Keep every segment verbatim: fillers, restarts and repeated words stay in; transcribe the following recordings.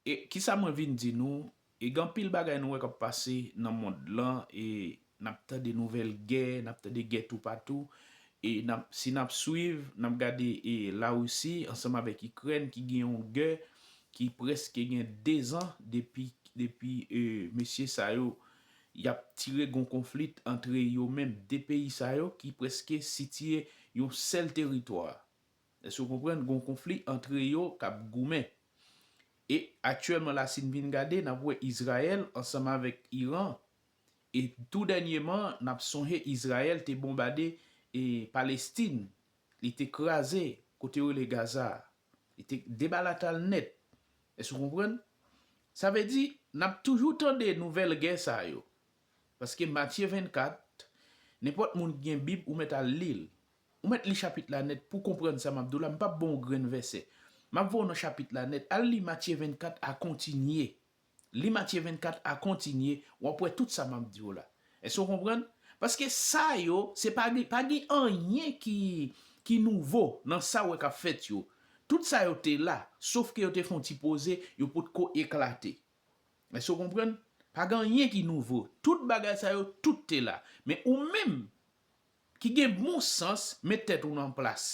E kisa mwen vin di nou? E gen anpil bagay nou wè k ap pase nan mond lan, e n ap tande nouvèl gè, n ap tande gè toupatou. E n ap, si n ap swiv, n ap gade, e, Larisi ansanm avèk Ikrèn ki gen yon gè ki prèske gen dezan depi, depi, e, mesye sa yo y ap tire gon konflit antre yo menm, de peyi sa yo ki prèske sitiye yon sèl teritwa. Èske w konprann? Gon konfli antre yo k ap goumen. E aktyèlman la, si n vin gade, n ap wè Izrayèl ansanm avèk Iran. E tou dènyèman, n ap sonje Izrayèl te bonbade, e, Palestin. Li te kraze kote yo rele Gaza a. Li te debalatal nèt. Èske w konprann? Sa vle di, n ap toujou tande nouvèl gè sa yo. Paske Matye vennkat, nenpòt moun ki gen Bib, ou mèt al li l. Ou mèt li chapit la nèt pou w konprann sa m ap di w la. M p ap ba w yon grenn vèsè. M ap voye w nan chapit la nèt. Al li Matye vennkat a kontinye. Li Matye vennkat a kontinye, w ap wè tout sa m ap di w la. Èske w konprann? Paske sa yo, se pa gen, pa gen anyen ki, ki nouvo nan sa w wè k ap fèt yo. Tout sa yo te la, sof ke yo te fè yon ti poze, yo potko eklate. Èske w konprann? Pa gen anyen ki nouvo. Tout bagay sa yo, tout te la. Men ou menm, ki gen bon sans, met tèt ou nan plas.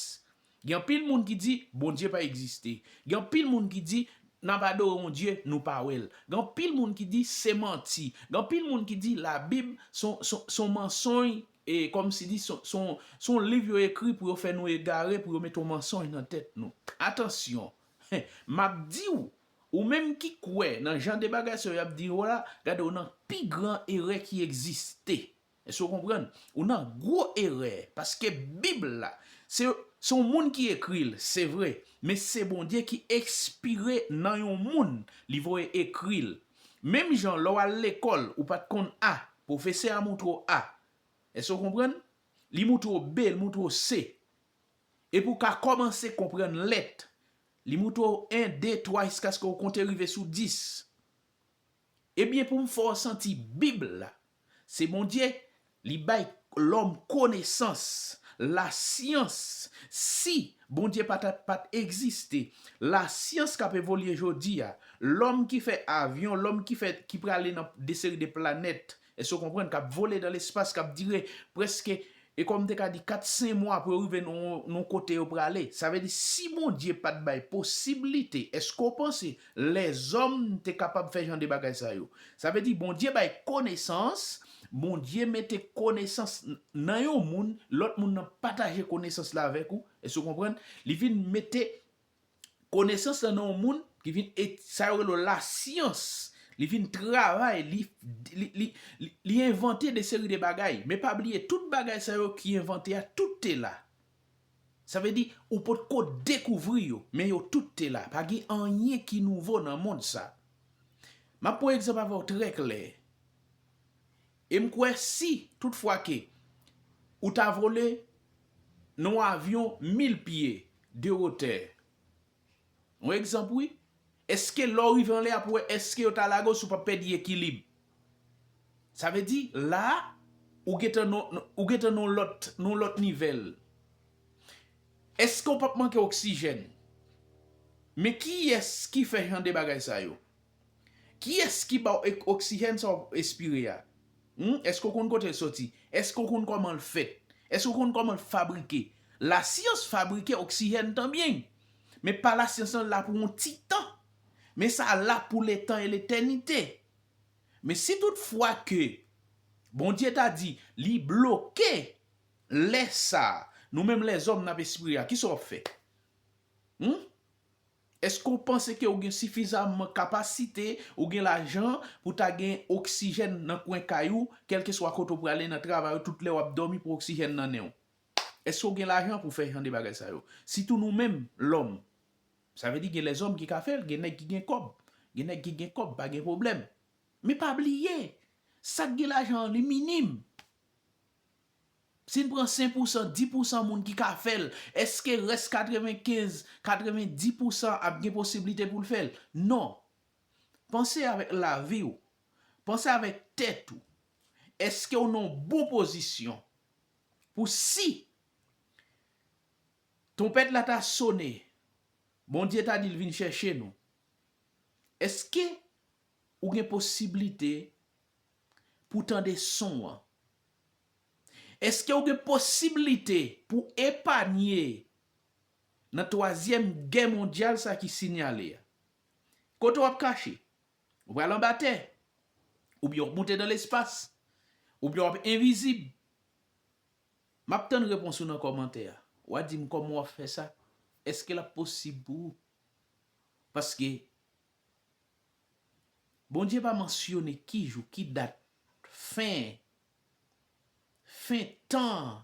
Gen anpil moun ki di Bondye pa egziste. Gen anpil moun ki di n ap adore yon Dye, nou pa wè l. Gen anpil moun ki di se manti. Gen anpil moun ki di Labib se yon, se yon, se yon mansonj, e kòmsi di se yon, se yon, se yon liv yo ekri pou yo fè nou egare, pou yo mete yon mansonj nan tèt nou. Atansyon! M ap di w, ou menm ki kwè nan jan de bagay sa yo y ap di yo la, gade w nan pi gran erè ki egziste. Èske w konprann? Ou nan gwo erè, paske Bib la, se, se yon moun ki ekri l, se vre, men se Bondye ki enspire nan yon moun, li voye ekri l. Menm jan lè w al lekòl, ou pa t konn A, pwofesè a montre w A. Èske w konprann? Li montre w B, li montre w C. Epi w ka kòmanse konprann lèt. Li montre w en, de, twa, jiskaske w konte rive sou dis. Ebyen, pou m fè w santi Bib la, se Bondye, li bay lòm konesans, lasyans. Si Bondye pa t, pa t egziste, lasyans k ap evolye jodi a, lòm ki fè avyon, lòm ki fè, ki prale nan de seri de planèt, èske w konprann, k ap vole nan lespas, k ap dire prèske, e kòm m te ka di, kat, senk mwa pou yo rive nan, nan kote yo prale. Sa vle di, si Bondye pa t bay posiblite, èske w panse lèzòm te kapab fè jan de bagay sa yo? Sa vle di, Bondye bay konesans, Bondye mete konesans n-, nan yon moun, lòt moun nan pataje konesans la avèk ou, èske w konprann? Li vin mete konesans lan nan yon moun ki vin et-, sa yo rele lasyans. Li vin travay, li, li, li, li, li envante de seri de bagay. Men pa bliye, tout bagay sa yo ki envante a, tout te la. Sa vle di, ou potko dekouvri yo, men yo tout te la. Pa gen anyen ki nouvo nan mond sa. M ap pran egzanp avè w trè klè. E m kwè si, toutfwa ke ou ta vole nan yon avyon mil pye de wotè, yon egzanp, wi, èske lè w rive anlè a pou wè èske yo ta lage w si w p ap pèdi ekilib? Sa vle di, la a, ou gentan nan, ou gentan nan yon lòt, nan yon lòt nivèl. Èske w p ap manke oksijèn? Men kiyès ki fè jan de bagay sa yo? Kiyès ki ba w ek-, oksijèn sa w ap espire a? Hmm? Èske w konn kote l soti? Èske w konn kòman l fèt? Èske w konn kòman l fabrike? Lasyans fabrike oksijèn tan byen. Men pa lasyans lan la pou yon ti tan. Men sa la pou letan e letènite. Men si toutfwa ke Bondye ta di li bloke lè sa a, nou menm lèzòm n ap espire a, kisa w ap fè? Hmm? Èske w panse ke w gen sifizaman kapasite, ou gen lajan pou ta gen oksijèn nan kwen kay ou, kèlkeswa kote w prale nan travay ou, tout lè w ap dòmi pou oksijèn nan nen w? Èske w gen lajan pou fè jan de bagay sa yo? Sitou nou menm, lòm. Sa vle di gen lèzòm ki ka fè l, gen nèg ki gen kòb, gen nèg ki gen kòb, pa gen pwoblèm. Men pa bliye, sa k gen lajan an, li minim. Si n pran senk pousan, dis pousan moun ki ka fè l, èske rès katrevenkenz, katrevendis pousan ap gen posiblite pou l fè l? Non. Panse avèk lavi w. Panse avèk tèt ou. Èske w nan yon bon pozisyon pou si twonpèt la ta sone, Bondye ta di l vin chèche nou? Èske ou gen posiblite pou tande son an? Èske ou gen posiblite pou epanye nan twazyèm gè mondyal sa ki sinyale a? Kote w ap kache? Ou pral anba tè? Oubyen w ap moute nan lespas? Oubyen w ap envizib? M ap tann repons ou nan kòmantè a. W a di m kòman w ap fè sa? Èske l ap posib pou ou? Paske Bondye pa mansyone ki jou, ki dat fen, fen tan an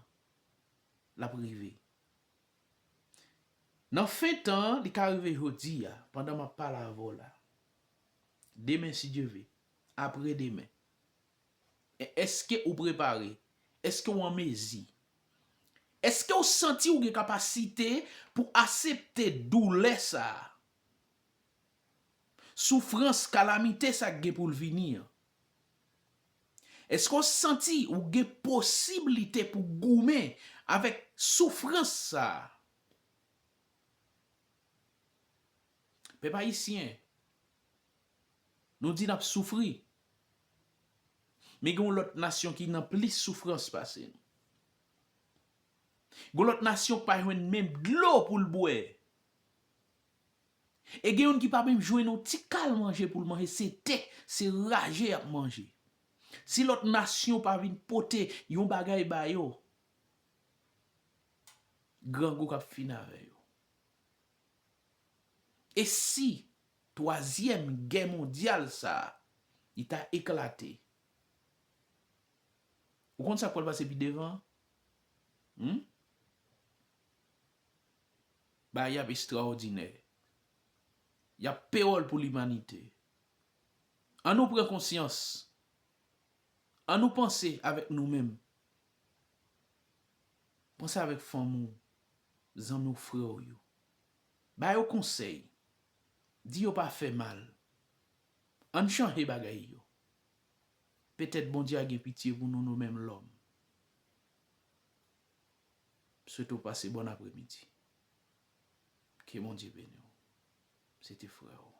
l ap rive. Nan fen tan an, li ka rive jodi a, pandan m ap pale avè w la. Demen, si Dye ve. Apre demen. E-, èske ou prepare? Èske w an mezi? Èske w santi w gen kapasite pou aksepte doulè sa a? Soufrans, kalamite sa k gen pou l vini an? Èske w santi w gen posiblite pou goumen avèk soufrans sa a? Pèp ayisyen, nou di n ap soufri. Men gen yon lòt nasyon ki nan plis soufrans pase nou. Gen yon lòt nasyon k pa jwenn menm dlo pou l bwè. E gen youn ki pa menm jwenn yon ti kal manje pou l manje, se tè, se raje y ap manje. Si lòt nasyon pa vin pote yon bagay ba yo, grangou k ap fin avè yo. E si twazyèm gè mondyal sa a, li ta eklate, ou konn sa k pral pase pi devan? Hmm? Bagay y ap estrawòdinè. Y ap pewòl pou limanite. Ann nou pran konsyans. Ann nou panse avèk nou menm. Panse avèk fanmi w, zanmi w, frè w yo. Ba yo konsèy. Di yo pa fè mal. Ann chanje bagay yo. Petèt Bondye a gen pitye pou nou, nou menm lòm. Swete w pase bòn apremidi. Ke Bondye beni w. Se te frè w,